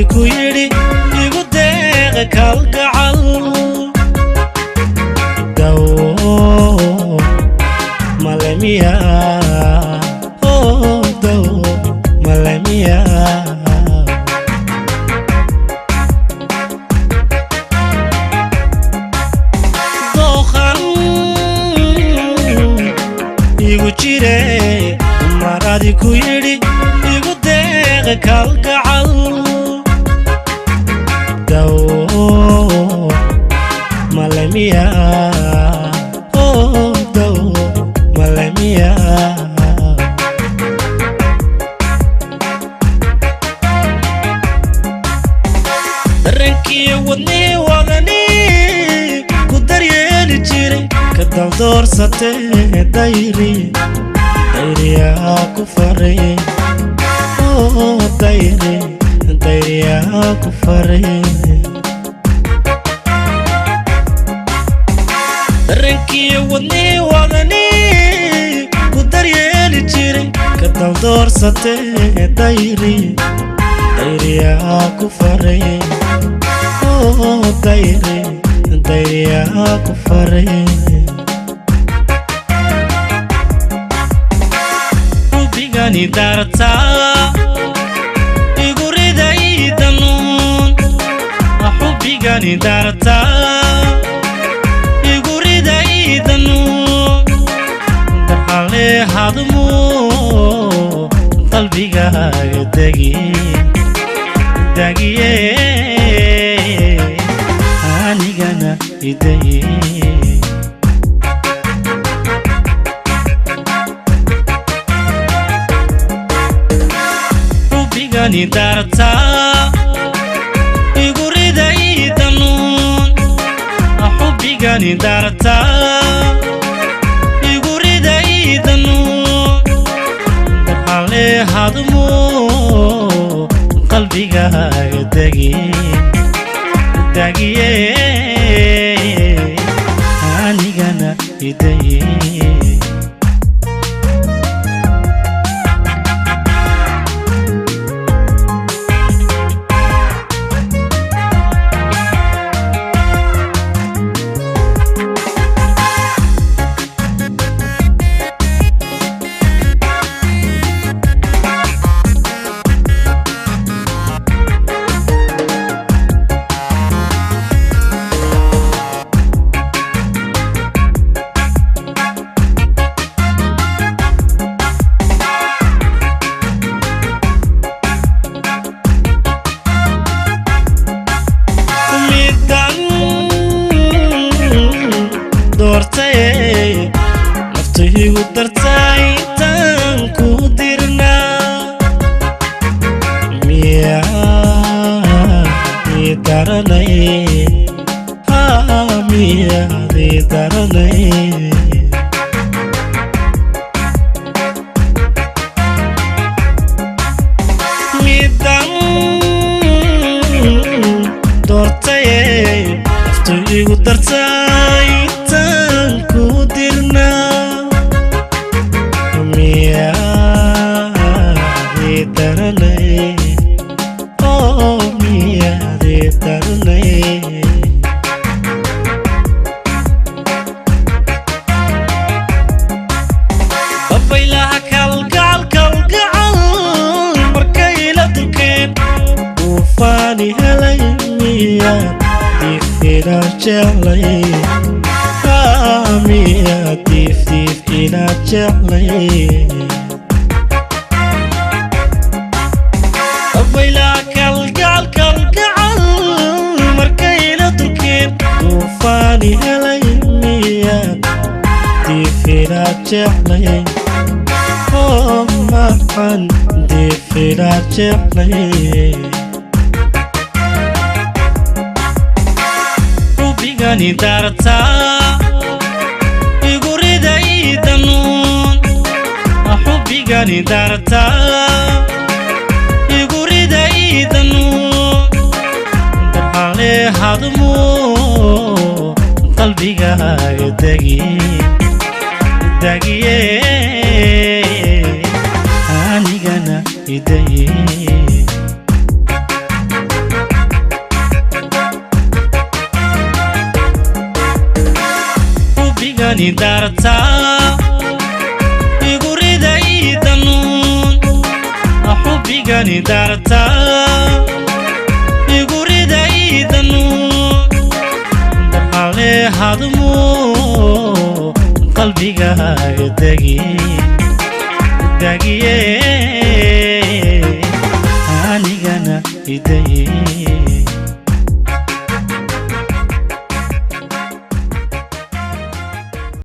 Maradi ku yidhi igu deeqa kalgacal dawo malemiya oh dawo malemiya Dookhan igu jire maradi ku yidhi igu deeqa kalgacal dawo malemiya oh dawo malemiya Dareenkiyo wadnii wadani ku daryeeli jiray ka daldoorsatee dayri dayriyaa ku faray oh dayri dayriyaa ku faray Dareenkiyo wadnii wadani ku daryeeli jiray ka daldoorsatee dayri dayriyaa ku faray oh dayri dayriyaa ku faray Xubigani dartaa igu riday danuun xubigani dartaa igu riday danuun darxale hadmo qalbigaaga degi dagiye anigana idaye Xubigani dartaa igu riday danuun xubigani dartaa igu riday danuun darxale hadmo qalbigaaga degi dagiye anigana idaye. Middan doortay naftu igu dartay intaan ku dirnaa miyaa ii daranay haa miyaad ii daranay Middan doortay naftu igu dartay intaan ku dirnaa miyaad ii daranay oh miyaad ii daranay Babaylaha kalgacal kalgacal markay la dulkeen duufaani helay miyaad diif inaad jeclay haa miyaad diif diif inaad jeclay Babaylaha kalgacal kalgacal markay la dulkeen duufaani helay miyaad diif inaad jeclay oh maxan diif inaad jeclay Xubigani dartaa igu riday danuun xubigani dartaa igu riday danuun darxale hadmo qalbigaaga degi dagiye anigana idaye. Xubbigani daartaa igu riday danuun, xubbigani daartaa igu riday danuun, darxale hadmo qalbigaaga degi dagiye, anigana idaye.